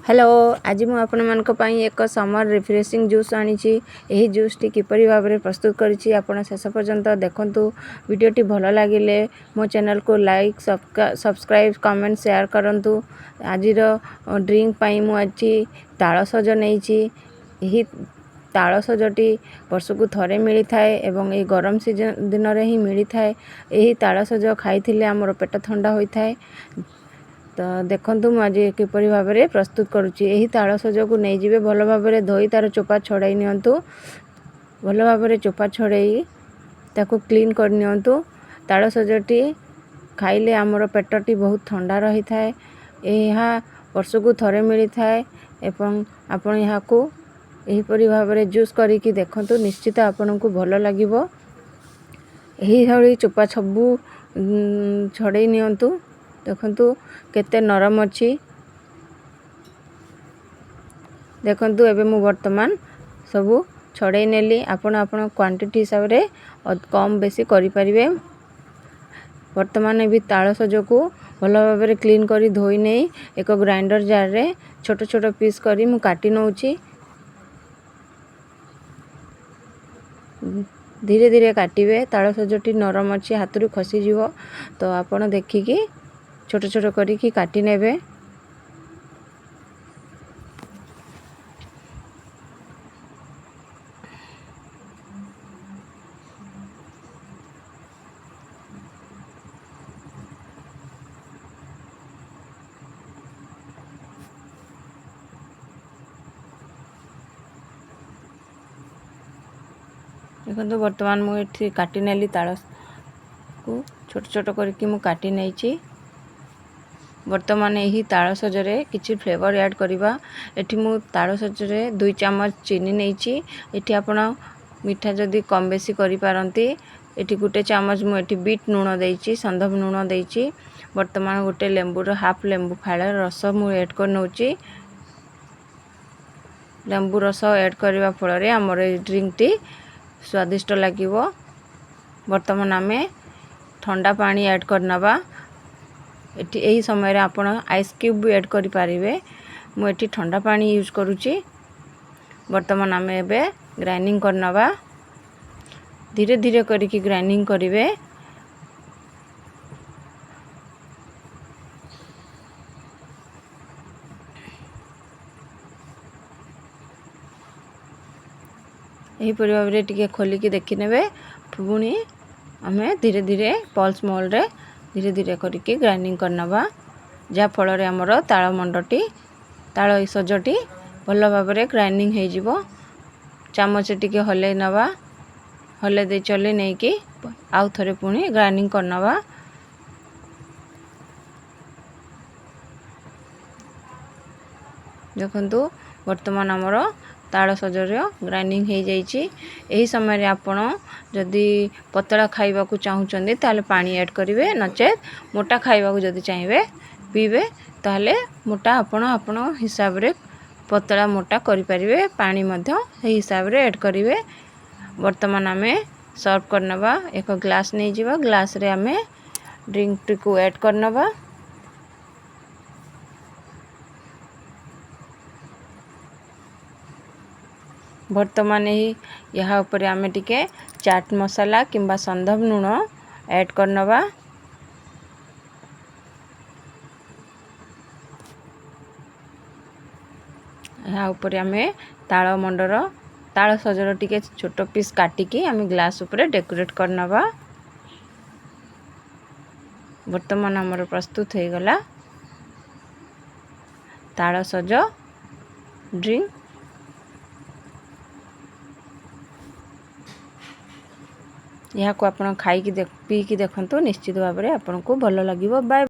Hello, ଆଜି ମୁଁ ଆପଣମାନଙ୍କ ପାଇଁ ଏକ ସମର୍ ରିଫ୍ରେସିଂ ଜୁସ୍ ଆଣିଛି। ଏହି ଜୁସ୍ଟି କିପରି ଭାବରେ ପ୍ରସ୍ତୁତ କରିଛି, ଆପଣ ଶେଷ ପର୍ଯ୍ୟନ୍ତ ଦେଖନ୍ତୁ। ଭିଡ଼ିଓଟି ଭଲ ଲାଗିଲେ ମୋ ଚ୍ୟାନେଲକୁ ଲାଇକ୍, ସବସ୍କ୍ରାଇବ୍, କମେଣ୍ଟ, ସେୟାର କରନ୍ତୁ। ଆଜିର ଡ୍ରିଙ୍କ ପାଇଁ ମୁଁ ଆଜି ତାଳସଜ ନେଇଛି। ଏହି ତାଳସଜଟି ବର୍ଷକୁ ଥରେ ମିଳିଥାଏ ଏବଂ ଏହି ଗରମ ସିଜନ୍ ଦିନରେ ହିଁ ମିଳିଥାଏ। ଏହି ତାଳସଜ ଖାଇଥିଲେ ଆମର ପେଟ ଥଣ୍ଡା ହୋଇଥାଏ। ତ ଦେଖନ୍ତୁ, ମୁଁ ଆଜି କିପରି ଭାବରେ ପ୍ରସ୍ତୁତ କରୁଛି। ଏହି ତାଳସଜକୁ ନେଇଯିବେ, ଭଲ ଭାବରେ ଧୋଇ ତା'ର ଚୋପା ଛଡ଼ାଇ ନିଅନ୍ତୁ। ଭଲ ଭାବରେ ଚୋପା ଛଡ଼ାଇ ତାକୁ କ୍ଲିନ୍ କରିନିଅନ୍ତୁ। ତାଳସଜଟି ଖାଇଲେ ଆମର ପେଟଟି ବହୁତ ଥଣ୍ଡା ରହିଥାଏ। ଏହା ବର୍ଷକୁ ଥରେ ମିଳିଥାଏ ଏବଂ ଆପଣ ଏହାକୁ ଏହିପରି ଭାବରେ ଜୁସ୍ କରିକି ଦେଖନ୍ତୁ, ନିଶ୍ଚିତ ଆପଣଙ୍କୁ ଭଲ ଲାଗିବ। ଏହିଭଳି ଚୋପା ସବୁ ଛଡ଼େଇ ନିଅନ୍ତୁ। ଦେଖନ୍ତୁ କେତେ ନରମ ଅଛି। ଦେଖନ୍ତୁ, ଏବେ ମୁଁ ବର୍ତ୍ତମାନ ସବୁ ଛଡ଼େଇ ନେଲି। ଆପଣ ଆପଣଙ୍କ କ୍ୱାଣ୍ଟିଟି ହିସାବରେ କମ୍ ବେଶୀ କରିପାରିବେ। ବର୍ତ୍ତମାନ ଏବେ ତାଳସଜକୁ ଭଲ ଭାବରେ କ୍ଲିନ୍ କରି ଧୋଇ ନେଇ ଏକ ଗ୍ରାଇଣ୍ଡର ଜାର୍ରେ ଛୋଟ ଛୋଟ ପିସ୍ କରି ମୁଁ କାଟି ନେଉଛି। ଧୀରେ ଧୀରେ କାଟିବେ, ତାଳସଜଟି ନରମ ଅଛି, ହାତରୁ ଖସିଯିବ। ତ ଆପଣ ଦେଖିକି ଛୋଟ ଛୋଟ କରିକି କାଟି ନେବେ। ଦେଖନ୍ତୁ, ବର୍ତ୍ତମାନ ମୁଁ ଏଠି କାଟି ନେଲି। ତାଳକୁ ଛୋଟ ଛୋଟ କରିକି ମୁଁ କାଟି ନେଇଛି। ବର୍ତ୍ତମାନ ଏହି ତାଳସଜରେ କିଛି ଫ୍ଲେଭର୍ ଆଡ଼୍ କରିବା। ଏଠି ମୁଁ ତାଳସଜରେ 2 ଚାମଚ ଚିନି ନେଇଛି। ଏଠି ଆପଣ ମିଠା ଯଦି କମ୍ ବେଶୀ କରିପାରନ୍ତି। ଏଠି 1 ଚାମଚ ମୁଁ ଏଠି ବିଟ୍ ଲୁଣ ଦେଇଛି, ସନ୍ଧବ ଲୁଣ ଦେଇଛି। ବର୍ତ୍ତମାନ ଗୋଟେ ଲେମ୍ବୁର ହାଫ୍ ଲେମ୍ବୁ ଫାଳ ରସ ମୁଁ ଆଡ଼୍ କରି ନେଉଛି। ଲେମ୍ବୁ ରସ ଆଡ଼୍ କରିବା ଫଳରେ ଆମର ଏଇ ଡ୍ରିଙ୍କଟି ସ୍ୱାଦିଷ୍ଟ ଲାଗିବ। ବର୍ତ୍ତମାନ ଆମେ ଥଣ୍ଡା ପାଣି ଆଡ଼୍ କରିନେବା। ଏଠି ଏହି ସମୟରେ ଆପଣ ଆଇସ୍ କ୍ୟୁବ୍ ବି ଆଡ଼୍ କରିପାରିବେ। ମୁଁ ଏଠି ଥଣ୍ଡା ପାଣି ୟୁଜ୍ କରୁଛି। ବର୍ତ୍ତମାନ ଆମେ ଏବେ ଗ୍ରାଇଣ୍ଡିଙ୍ଗ କରିନେବା। ଧୀରେ ଧୀରେ କରିକି ଗ୍ରାଇଣ୍ଡିଙ୍ଗ କରିବେ। ଏହିପରି ଭାବରେ ଟିକେ ଖୋଲିକି ଦେଖିନେବେ। ପୁଣି ଆମେ ଧୀରେ ଧୀରେ ପଲ୍ସ ମୋଡ଼ରେ ଧୀରେ ଧୀରେ କରିକି ଗ୍ରାଇଣ୍ଡିଙ୍ଗ କରିନେବା, ଯାହାଫଳରେ ଆମର ତାଳ ମଣ୍ଡଟି, ତାଳ ସଜଟି ଭଲ ଭାବରେ ଗ୍ରାଇଣ୍ଡିଙ୍ଗ ହେଇଯିବ। ଚାମଚ ଟିକେ ହଲେଇ ନେବା। ହଲେଇ ଦେଇ ଚଲେଇ ନେଇକି ଆଉ ଥରେ ପୁଣି ଗ୍ରାଇଣ୍ଡିଙ୍ଗ କରିନେବା। ଦେଖନ୍ତୁ, ବର୍ତ୍ତମାନ ଆମର ତାଳ ସଜର ଗ୍ରାଇଣ୍ଡିଙ୍ଗ ହେଇଯାଇଛି। ଏହି ସମୟରେ ଆପଣ ଯଦି ପତଳା ଖାଇବାକୁ ଚାହୁଁଛନ୍ତି, ତାହେଲେ ପାଣି ଆଡ଼୍ କରିବେ, ନଚେତ୍ ମୋଟା ଖାଇବାକୁ ଯଦି ଚାହିଁବେ ପିଇବେ, ତାହେଲେ ମୋଟା ଆପଣ ଆପଣ ହିସାବରେ ପତଳା ମୋଟା କରିପାରିବେ। ପାଣି ମଧ୍ୟ ସେହି ହିସାବରେ ଆଡ଼୍ କରିବେ। ବର୍ତ୍ତମାନ ଆମେ ସର୍ଭ କରିନେବା। ଏକ ଗ୍ଲାସ୍ ନେଇଯିବା। ଗ୍ଲାସ୍ରେ ଆମେ ଡ୍ରିଙ୍କଟିକୁ ଆଡ଼୍ କରିନେବା। ବର୍ତ୍ତମାନ ଏହା ଉପରେ ଆମେ ଟିକେ ଚାଟ୍ ମସଲା କିମ୍ବା ସନ୍ଧବ ଲୁଣ ଆଡ଼୍ କରିନେବା। ଏହା ଉପରେ ଆମେ ତାଳ ମଣ୍ଡର, ତାଳ ସଜର ଟିକେ ଛୋଟ ପିସ୍ କାଟିକି ଆମେ ଗ୍ଲାସ୍ ଉପରେ ଡେକୋରେଟ୍ କରିନେବା। ବର୍ତ୍ତମାନ ଆମର ପ୍ରସ୍ତୁତ ହୋଇଗଲା ତାଳ ସଜ ଡ୍ରିଙ୍କ। ଏହାକୁ ଆପଣ ଖାଇକି ପିଇକି ଦେଖନ୍ତୁ, ନିଶ୍ଚିତ ଭାବରେ ଆପଣଙ୍କୁ ଭଲ ଲାଗିବ। ବାଏ।